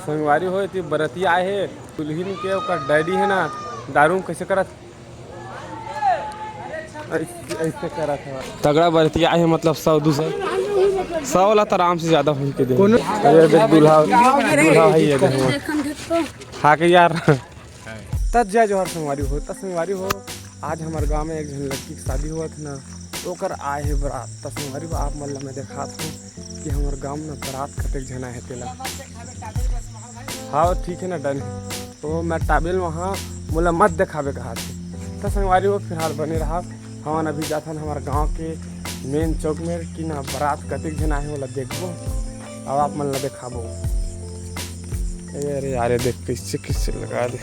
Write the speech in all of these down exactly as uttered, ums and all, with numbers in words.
संगवारी हो, एती बरतिया आए हे, दुल्हिन के ओकर डैडी हे ना, दारू में कइसे करत, अइसे, अइसे करत हे। तगड़ा बरतिया आए हे, मतलब सौ दू सौ, सौ ला त आराम से ज्यादा होई के दे। कोनो अरे देख, दूल्हा, दूल्हा भाई है, देखो। हाँ के यार। त जय जोहार संगवारी हो, त संगवारी हो, आज हमर गांव में एक झन लड़की के शादी होवत हे ना, त ओकर आए हे बरात। त संगवारी हो, आप मन ला मैं देखात हूँ कि हमर गांव में बरात कतेक झन आए हे तेला। हाँ, ठीक है ना, डन है। तो मैं टाबेल वहाँ मोला मत देखाबे कहा थे। त संगवारी हो, फिलहाल बने रहा, हमन अभी जाथन हमर गांव के मेन चौक में कि ना बरात कतेक झन आए हे, ओला देखबो, अब आप मन ला देखाबो। ए, अरे यार, ये देख कैसे, कैसे लगा दे।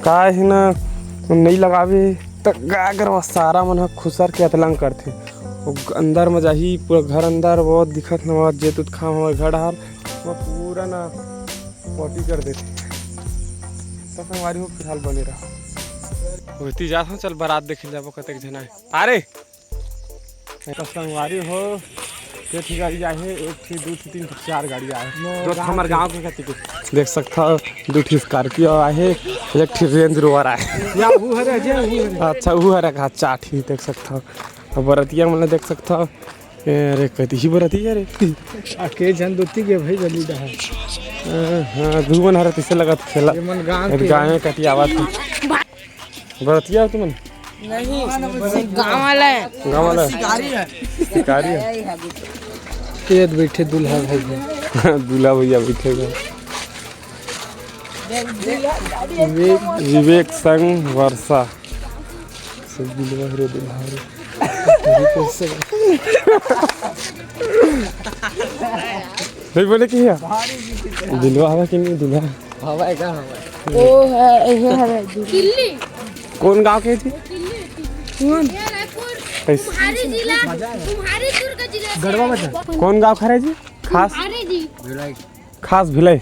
का है ना, नहीं लगावे त का करवा, सारा मन ह खुसर के अतलंग करथे। वो अंदर में जाही, पूरा घर अंदर, वो दिखत न, वो जेतुत खाम हमर घर हर, वो पूरा ना पोटी कर देथे। त संगवारी हो, फिलहाल बने रहा। होती जात हूँ, चल बरात देखे जाबो, कतेक झन आए। अरे त संगवारी हो, ये ठी गाड़ी आए हे, एक ठी, दू ठी, तीन ठी, चार गाड़ी आए हे। दो ठी हमर गांव के कति के। देख सकत हो, दू ठी Scorpio आए हे, एक ठी Range Rover आए हे। या, वो हरे, अजय, वो हरे। अच्छा, वो हरे का चार ठी देख सकत हो। अब बरतिया मन देख सकत हो। ए, अरे, कति ही बरतिया रे। आ, के झन दोती के भाई गली डहा। हाँ, हाँ, दू मन हरे तइसे लगत खेला। ये मन गांव के। गांव में कति आवत हे। बरतिया हो तुमन? नहीं, गांव वाला है। गांव वाला है? शिकारी है। शिकारी है? ये बैठे दूल्हा भाई। दूल्हा भैया बैठे हुए। विवेक, विवेक संग वर्षा। सब दूल्हा रे, दूल्हा रे। नहीं बोले कि है? दूल्हा हवा कि नहीं दूल्हा? हवा है का? हवा है। ओ है, ये हवा है। कौन गांव के थी? कौन? कैसे? तुम्हारी जिला, तुम्हारी दुर्ग जिला से। गढ़वा बजा। कौन गांव खा रहे जी? खास? अरे जी। खास भिलाई।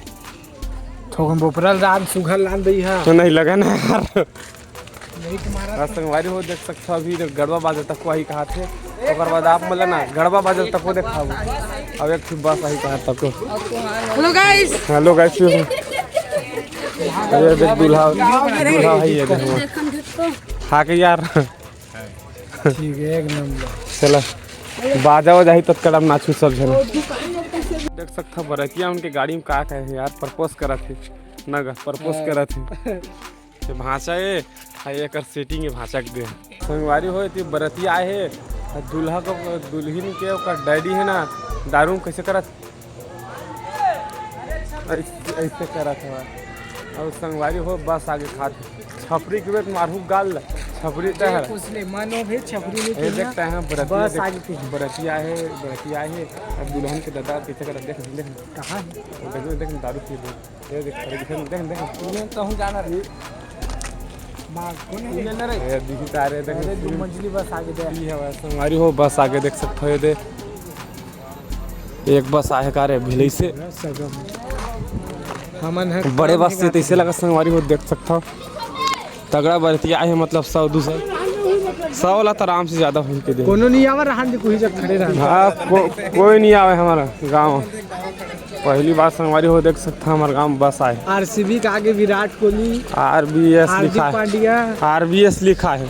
थोकन बोपरल राम सुघर लान दई हा। तो नहीं लगा ना यार। नहीं तुम्हारा। संगवारी हो, देख सकत हो, अभी इधर गड़वा बाजार तक को आही कहा थे। ओकर बाद आप मन ला ना गड़वा बाजार तक को देखाबो। अब एक ठो बस आही कहा तक को। Hello guys। Hello guys। ये देख दूल्हा, दूल्हा भाई है, देखो। हाँ के यार। ठीक है, एक नंबर। चला, बाजा हो जाही तब कदम नाचू सब झन। देख सकत हो बरतिया मन के गाड़ी में का कहे यार, propose करत हे ना गा, propose हाँ। करत हे। ये भांचा ए, आ एकर setting ए भांचा के दे। संगवारी हो, एती बरतिया आए हे, आ दूल्हा को, दुल्हिन के ओकर daddy हे ना, दारू में कइसे करत अइसे, अइसे करत हवय। अउ संगवारी हो, बस आगे खात हे। छपरी के बेट मारहू गाल ल। छपरी तय हर। कुछ ले, मानो भी छपरी में ए, देख तय हर, बरतिया बस देख, आगे के। बरतिया हे, बरतिया हे। अब दुल्हन के दादा पीछे कर देख, देख। कहाँ हे? देख, देख, दारू पी ले। ए, देख, देख, देख, देख। तू कहूँ जाना रे। मार, कौन है? ये ना रे। ए, दिखी तारे, देख। अरे, दो मंजिली बस आगे दे। ई हवय, संगवारी हो, बस आगे देख सकत हो, ये दे। एक बस आहे का रे भिलई से। हमन ह बड़े बस से तइसे लगा संगवारी हो देख सकत हो। तगड़ा बरतिया आहे मतलब सौ दू सौ। सौ ला त आराम से ज्यादा होई के दे। कोनो नहीं आवा रहन दे कोई जग खड़े रहन। हाँ, को-, कोई नहीं आवे हमारा गाँव। पहली बार संगवारी हो देख सकत हो हमारे गाँव में बस आए। आरसीबी का आगे विराट कोहली। आरबीएस हार्दिक लिखा है। पांड्या। आरबीएस लिखा है।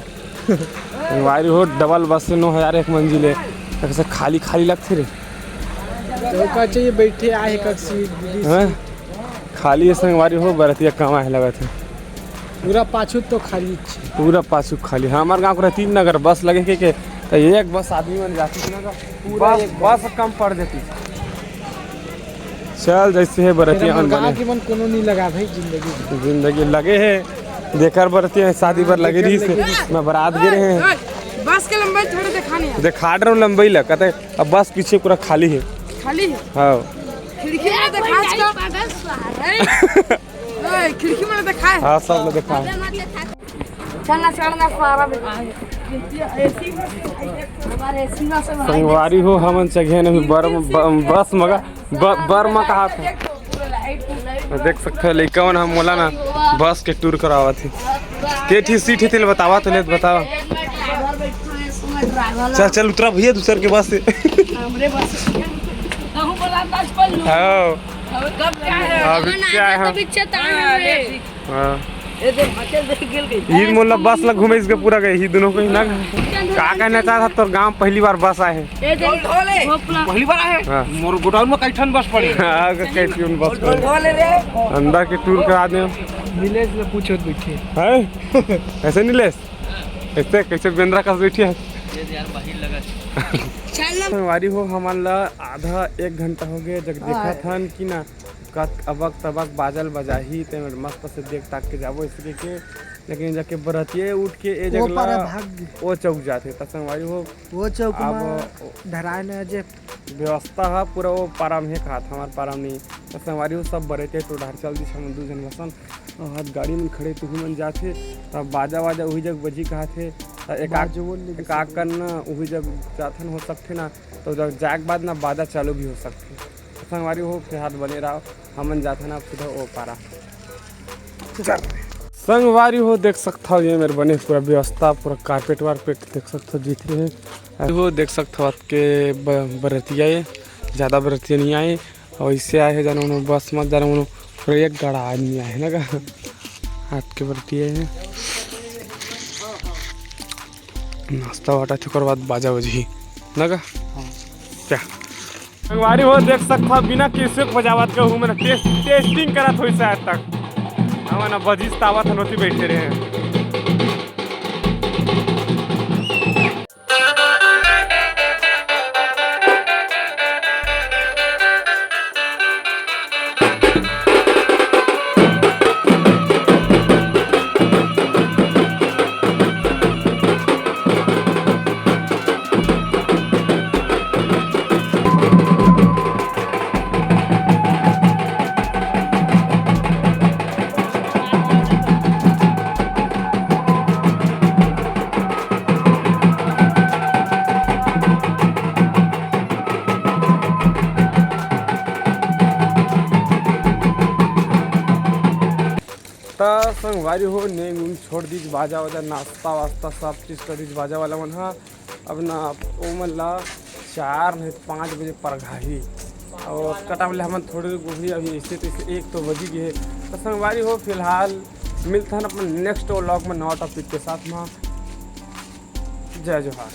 संगवारी हो, डबल बस से नौ हजार एक मंजिल है। ऐसे खाली खाली लगथे रे। तो का चाहिए बैठे आए एक सीट, दीदी। हैं? खाली है संगवारी हो, बरतिया कम आए लगत है। पूरा पाछू तो खाली छे। पूरा पाछू खाली। हाँ, हमारे गाँव को तीन नगर बस लगे के, के तो एक बस आदमी मन जाती ना, पूरा बस, एक बस कम पड़ जाती। चल, जैसे है बरतिया तेरा मन मन गाँव बने। की मन कोनो नहीं लगा भाई जिंदगी में। जिंदगी लगे है, जेकर बरतिया शादी बर लगे जेकर रही से, लगे रही से। मैं बरात गे रहे हैं। बस के लंबाई थोड़ा दिखाने हैं। दिखा रहे हो लंबाई ला, कहते अब बस पीछे पूरा खाली है। खाली है? हाँ। खिड़की में दिखा इसका। ए, खिड़की में दिखा है। हाँ, सब लोग दिखा है। चलना, चलना, सारा भी। हमारे एसी में से भाई। संगवारी हो, हमन चघे न अभी बर-, ब-, बस मगा, ब-, बर म कहा था। देख सकते हो, लइका मन हम मोला ना बस के टूर करावत हे। के ठी सीट हे, तेल बतावा, तो ले बतावा। चल, चल, उतरा भैया, दूसर के बस से। हाँ। अभी क्या है? अभी चेत आए हवे। हाँ। ये देख, हचल देख गेल गई। ये मोला बस ला घुमाइस के पूरा गए, ही दोनों को ही ना। का कहना चाहत हस, तोर गांव पहली बार बस आए हे? ये देख, पहली बार आए हे? हाँ। मोर गोडाउन में कई ठन बस पड़े। हाँ, कई ठन बस पड़े। अंदर के टूर करा दे। नीलेश से पूछो, बैठे। है? ऐसे नीलेश? ऐसे कैसे बेंदरा कस बैठे हे? संगवारी हो, हमन ला आधा एक घंटा हो गए जब देखत हन कि ना कत अबक तबक बाजा ल बजाही, ते मस्त से देख ताक के जाबो इसके के। लेकिन जाके बरतिया उठ के ए वो जगह ला पारा भाग गे। वो चौक जाथे, त संगवारी हो, वो चौक अब में धराए न जे व्यवस्था ह पूरा वो पारा में हे खात, हमार पारा में नहीं। त संगवारी हो, सब बरतिया तो डहर चल दिस, हम दू झन बसन। अउ हाथ गाड़ी में खड़े तुही मन जाथे, तब बाजा वाजा उही जग बजी कहाथे। त एक आक-, बाजो बोल ले एक आक कन ना उही जग जाथन हो सकथे ना, तो जब जाए के बाद ना बाजा चालू भी हो सकथे। तो संगवारी हो, फिलहाल बने रहो, हमन जाथन अब सीधा ओ पारा। संगवारी हो, देख सकथव ये मेर बने पूरा व्यवस्था, पूरा कारपेट वारपेट देख सकथव जीत रहे हैं। हो देख सकथव आज के ब-, बरतिया ये, ज़्यादा बरतिया नहीं आए। अउ इसे आए हे, जानो उन्होंने बस मत जानो उन्होंने पूरा एक गाड़ा आदमी आए हे ना का। हाथ के बरतिया हे, नाश्ता वाटा थे, ओकर बाद बाजा बजही ना का। हाँ। क्या? संगवारी हो देख सकथव बिना किसी को बजावत के हूँ, मैंने टेस्ट, टेस्टिंग करत होई शायद तक। हम ना बजिस तावत हन ओती बैठे रहे हैं। त संगवारी हो, नेंग उंग छोड़ दीज, बाजा वाजा, नाश्ता वास्ता सब चीज कर दीज बाजा वाला मन ह। अब ना ओमन ला चार नहीं पाँच बजे परघाही। अउ कटा बोले हमन थोड़ी देर गुहरी, अभी ऐसे तैसे एक तो बजी गए हे। त संगवारी हो, फिलहाल मिलथन अपन नेक्स्ट व्लॉग में नवा टॉपिक के साथ में। जय जोहार।